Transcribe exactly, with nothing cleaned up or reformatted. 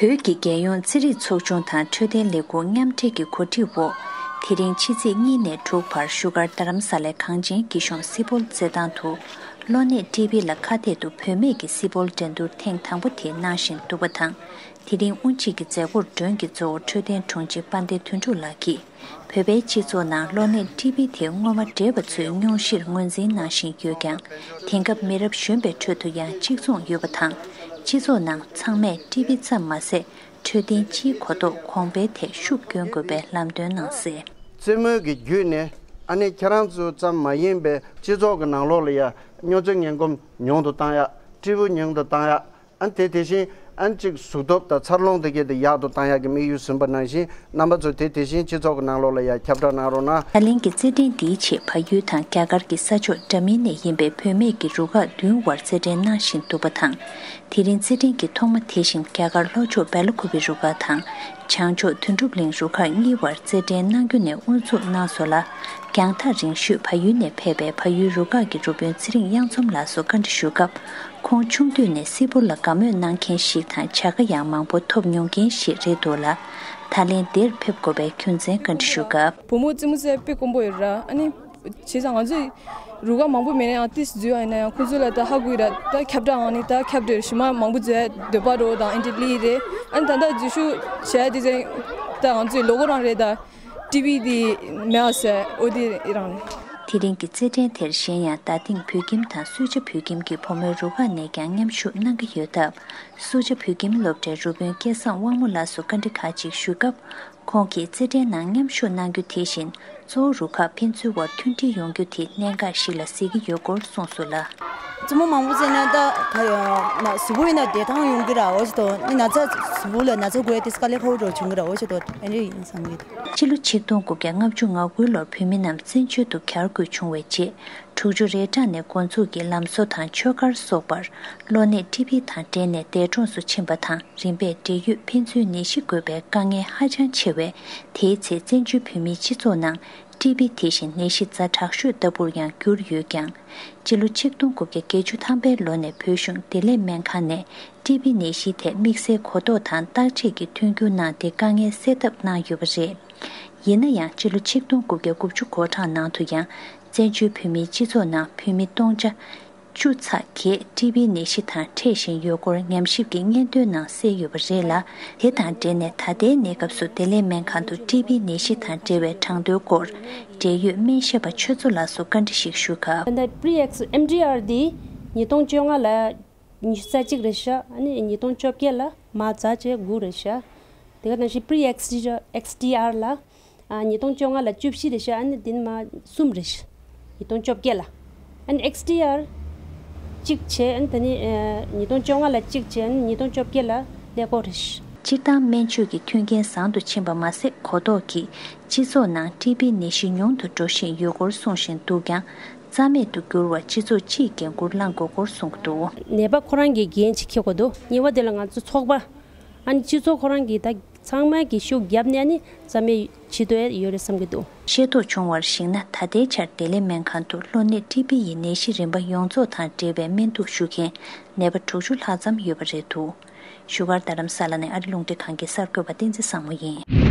བོད་ཀྱི་རྒྱལ་ཡོངས་རྩེད་རིགས་ཚོགས་ཆུང་དང་འཕྲོད་བསྟེན་ལས་ཁུངས་མཉམ་འབྲེལ་གྱི་གོ་སྒྲིག་འོག་དེ་རིང་ཕྱི་ཚེས་གཉིས་ནས་དྲུག་བར་བཞུགས་སྒར་རྡ་རམ་ས་ལའི་གངས་ཅན་སྐྱིད་གཤོངས་སིལ་སྤོལ་རྩེད་ཐང་དུ། གློ་ནད་ཊི་བི་ལ་ཁ་གཏད་དུ་བུད་མེད་ཀྱི་སིལ་སྤོལ་འགྲན་བསྡུར་ཐེངས་དང་པོ་དེ་གནང་བཞིན་འདུག་པ་དང་། དེ་རིང་དབུ་འབྱེད་ཀྱི་མཛད་སྒོར་མགྲོན་གྱི་གཙོ་བོ་འཕྲོད་བསྟེན་དྲུང་ཆེ་དཔལ་ལྡན་དོན་གྲུབ་ལགས་ཀྱིས། བོད་པའི་སྤྱི་ཚོགས་ནང་གློ་ནད་ཊི་བི་དེ་སྔོན་མ་འདྲེས་པ་ཚོའི་སྙུང་གཞིར་ངོས་འཛིན་གནང་བཞིན་ཡོད་ཀྱང་། དེང་སྐབས་མི་རབས་གཞོན་པའི་ཁྲོད་དུ་ཡང་གཅིག་མཚུངས་ཡོད་པ་དང་། སྤྱི་ཚོགས་ནང་ཚང་མས་ཊི་བི་ཙམ་མ་ཟད། འཕྲོད་བསྟེན་སྤྱིའི་གོ་རྟོགས་གོང་འཕེལ་ཐད་ཤུགས་བསྐྱོན་དགོས་པའི་ལམ་སྟོན་གནང་གསལ། རྩེད་མོའི་གི་བརྒྱུད་ནས་ཨ་ནི་ཁྱེད་རང་ཚོ་ཙམ་མ་ཡིན་པའི་སྤྱི་ཚོགས་ཀྱི་ནང་ལོགས་ལ་ཡ་སྨྱོ་རྫས་ངན་གོམས་ཉུང་དུ་བཏང་ཡ། ཊི་བི་ཉུང་དུ་བཏང་ཡ། ཨ་ནི་དེ་དེ་བཞིན་ཨ་ནི་གཅིག་གཟུགས་སྟོབས་དང་འཚར་ལོངས་དེ་གས་དེ་ཡག་ཏུ་བཏང་ཡག་གི་དམིགས་ཡུལ་ཟིན་པ་ནང་བཞིན་རྣམ་པ་ཚོ་དེ་དེ་བཞིན་སྤྱི་ཚོགས་ཀྱི་ནང་ལོགས་ལ་ཡ་ཁྱབ་བསྒྲགས་གནང་རོགས་གནང་། ད་ལན་གྱི་རྩེད་འགྲན་འདིའི་ཆེད་བལ་ཡུལ་དང་རྒྱ་གར་གྱི་ས་ཕྱོགས་འདྲ་མིན་ནས་ཡིན་པའི་བུད་མེད་ཀྱི་རུ་ཁག་བདུན་བར་རྩེད་འགྲན་གནང་བཞིན་འདུག་པ་དང་། དེ་རིང་རྩེད་འགྲན་གྱི་ཐོག་མ་དེ་བཞིན་རྒྱ་གར་ལྷོ་ཕྱོགས་སྦེལ་ཀོབ་པི་རུ་ཁག་དང་། བྱང་ཕྱོགས་དོན་གྲུབ་གླིང་རུ་ཁག་གཉིས་བར་རྩེད་འགྲན་གནང་རྒྱུ་ནས་དབུ་འཛུགས་གནང་སོང་ལ། རྒྱང་ཐག་རིང་ཤོས་བལ་ཡུལ་ནས་ཕེབས་པའི་བལ་ཡུལ་རུ་ཁག་གི་རུ་དཔོན་ཚེ་རིང་གཡང་འཛོམས་ལགས་སུ་བཀའ་འདྲི་ཞུ་སྐབས། ཁོང་ཆུང་དུས་ནས་སིལ་སྤོལ་ལ་དགའ་མོས་གནང་མཁན་ཞིག་དང་བྱ་དགའ་ཡང་མང་པོ་ཐོབ་མྱོང་མཁན་ཞིག་རེད་འདུག་ལ། ད་ལན་འདིར་ཕེབས་དགོས་པའི་རྒྱུ་མཚན་བཀའ་འདྲི་ཞུ་སྐབས། བུ་མོ་རྩེད་མོ་ཟེར་དཔེ་དཀོན་པོ་ཡོད་ར། ཨ་ནི། བྱས་ཙང་ང་ཚོས་རུ་ཁག་མང་པོ་མེད་ན་ཡང་ཏིས་འཛུལ་བ་ཡིན་ན་ཡང་ཁོང་ཚོ་ལ་ད་ཧ་གོ་ཡི་ར། ད་ཁྱབ་བསྒྲགས་ཨང་ནི་ད་ཁྱབ་བསྒྲགས་ཞུ་མ་མང་པོ་འཛུལ་ཡ་འདོད་པ་རོ་དང་ཨེ་འདྲ་ལི་རེད། ཨ་ནི་ད་ལྟ་འཛུལ་ཞུགས་བྱས་དེ་ཚེ་ད་ང་ཚོའི་ལོ་གོ་རང་རེད། ད་ཊི་བི་དེ་མེད་ཟེར་འོ་དེ་རང་རེད། དེ་རིང་གི་རྩེད་འགྲན་དེར་གཞན་ཡང་རྡ་སྟེང་བོད་ཁྱིམ་དང་སུ་ཇཱ་བོད་ཁྱིམ་གྱི་བུ་མོའི་རུ་ཁག་ནས་ཀྱང་མཉམ་ཞུགས་གནང་གི་ཡོད་སྟབས། སུ་ཇཱ་བོད་ཁྱིམ་སློབ་གྲྭའི་རུ་དཔོན་སྐལ་བཟང་དབང་མོ་ལགས་སུ་བཀའ་འདྲི་ཁག་ཅིག་ཞུས་སྐབས། ཁོང་གིས་རྩེད་འགྲན་ནང་མཉམ་ཞུགས་གནང་རྒྱུ་དེ་བཞིན་གཙོ་བོ་རུ་ཁག་ཕན་ཚུན་བར་མཐུན་སྒྲིལ་ཡོང་རྒྱུ་དེ་གནད་འགག་ཞིག་ལ་གཟིགས་ཀྱི་ཡོད་སྐོར་གསུངས་སོང་ལ། རྩེད་མོ་མང་པོ་རྩེས་ན་ད་ད་ཡང་ན་གཟུགས་པོ་ཡིན་ན་བདེ་ཐང་ཡོང་གི་ར་འོ་ཅི་ཏོ་ནི་ན་ཚ་གཟུགས་པོ་ལ་ན་ཚ་འགོས་ཏེ་དཀའ་ལས་ཁག་པོ་འགྲོ་བྱུང་གི་ར་འོ་ཅི་ཏོ་ཨེ་འདྲ་ཡིན་བསམ་གི་འདུག་སྤྱི་ལོ་ཆིག་སྟོང་དགུ་བརྒྱ་ལྔ་བཅུ་ང་དགུའི་ལོར་བོད་མི་རྣམས་བཙན་བྱོལ་དུ་གྱར་དགོས་བྱུང་བའི་རྗེས། དྲུག་ཅུ་རེ་གྲངས་ནས་འགོ་འཛུགས་ཀྱིས་ལམ་བཟོ་དང་ཆོས་སྒར་སོགས་པར་གློ་ནད་ཊི་བི་དང་འབྲེལ་ནས་འདས་གྲོངས་སུ་ཕྱིན་པ་དང་། རིམ་པས་འབྲེལ་ཡོད་ཕན་ཚུན་ནད་གཞི་འགོས་པའི་དཀའ་ངལ་ཧ་ཅང་ཆེ་བས། དེའི་ཚེ་བཙན་བྱོལ་བོད་མིའི་སྤྱི་ཚོགས་ནང་ཊི་བི་དེ་བཞིན་ནད་གཞི་ཛ་དྲག་ཤོས་ལྟ་བུར་ཡང་གྱུར་ཡོད་ཀྱང་། སྤྱི་ལོ་ཆིག་སྟོང་དགུ་བརྒྱ་བརྒྱད་ཅུ་ཐམ་པའི་ལོ་ནས་བོད་གཞུང་བདེ་ལེགས་སྨན་ཁང་ནས་ཊི་བི་ནད་གཞི་ཐད་དམིགས་བསལ་གོ་རྟོགས་དང་བརྟག་དཔྱད་ཀྱི་མཐུན་འགྱུར་གནང་སྟེ་དཀའ་ངལ་སེལ་ཐབས་གནང་ཡོད་པ་རེད། ཡིན་ན་ཡང་སྤྱི་ལོ་ཆིག་སྟོང་དགུ་བརྒྱ་དགུ་བཅུ་གོ་གྲངས་ནང་དུ་ཡང་བཙན་བྱོལ་བོད་མིའི་སྤྱི་ཚོགས་ནང་བོད་མི་སྟོང་ཆ་བཅུ་ཚེག་བརྒྱད་ཊི་བི་ནད་གཞི་དང་འཕྲད་བཞིན་ཡོད་སྐོར་ཉམས་ཞིབ་ཀྱི་སྙན་ཐོའི་ནང་གསལ་ཡོད་པ་རེད་ལ། དེ་དང་འབྲེལ་ནས་ད་ལྟའི་གནས་སྐབས་སུ་བདེ་ལེགས་སྨན་ཁང་དུ་ཊི་བི་ནད་གཞི་དང་འབྲེལ་བའི་གྲངས་ཐོའི་སྐོར་འབྲེལ་ཡོད་སྨན་ཞབས་པ་ཆོས་མཚོ་ལགས་སུ་བཀའ་འདྲི་ཞིག་ཞུས་སྐབས། ད་ལྟ་པི་རི་ཨེག་སི་ཨེམ་ཌི་ཨར་འདི་ཉིས་སྟོང་བཅོ་ལྔ་ལ་ཉི་ཤུ་རྩ་གཅིག་རེད་ཤག་ཨ་ནི་ཉིས་སྟོང་བཅོ་བརྒྱད་ལ་མ་རྩ་བྱས་དགུ་རེད་ཤག་དེ་ག་ནང་བཞིན་པི་རི་ཨེག་སི་ཨེག་སི་ཌི་ཨར་ལ་ཨ་ཉིས་སྟོང་བཅོ་ལྔ་ལ་བཅུ་བཞི་རེད་ཤག་ཨ་ནི་འདི་ནི་མ་གསུམ་རེད་ཤག་ཉིས་སྟོང་བཅོ་བརྒྱད་ལ། ཨ་ནི་ཨེག་སི་ཌི་ཨར་གཅིག་བྱས་ཨ་ནི་ད་ནི་ཨ་ཉིས་སྟོང་བཅོ་ལྔ་ལ་གཅིག་བྱས་ཨ་ནི་ཉིས་སྟོང་བཅོ་བརྒྱད་ལ་ཀླད་ཀོར་རེད་ཤག་སྤྱིར་བཏང་སྨན་བཅོས་ཀྱི་མཐུན་རྐྱེན་བཟང་དུ་ཕྱིན་པ་མ་ཟད། གོ་རྟོགས་ཀྱིས་སྤྱི་ཚོགས་ནང་ཊི་བི་ནད་གཞི་ཉུང་དུ་འགྲོ་བཞིན་ཡོད་སྐོར་གསུང་བཞིན་འདུག་ཀྱང་། རྩ་མེད་དུ་གྱུར་བར་སྤྱི་ཚོགས་སྤྱིས་འགན་འཁུར་བླང་དགོས་སྐོར་གསུངས་འདུག་ནད་པ་ཁོ་རང་གིས་འགན་ཅིག་འཁྱེར་དགོས་འདུག་གཉིས་པ་དེ་ལ་ང་ཚོ་ཚོགས་པ་ཨ་ནི་སྤྱི་ཚོགས་ཁོ་རང་གིས་ད་ཚང་མ་གིས་ཤུགས་བརྒྱབ་ནས་ཨ་ནི་རྩ་མེད་བྱེད་འདོད་ཡོད་རེད་བསམ་གྱི་འདུག་ཤེས་རྟོགས་བྱུང་བར་གཞིགས་ན། ད་ལྟའི་ཆར་བདེ་ལེགས་སྨན་ཁང་དུ་གློ་ནད་ཊི་བི་ཡི་ནད་གཞི་རིམ་པ་ཡོངས་རྫོགས་དང་འབྲེལ་བའི་སྨན་གཏུགས་ཞུ་མཁན་ནད་པ་དྲུག་ཅུ་ལྷག་ཙམ་ཡོད་པ་རེད་འདུག་བཞུགས་སྒར་རྡ་རམ་ས་ལ་ནས་ཨ་རི་རླུང་འཕྲིན་ཁང་གི་གསར་འགོད་པ་བསྟན་འཛིན་བཟང་མོ་ཡིན།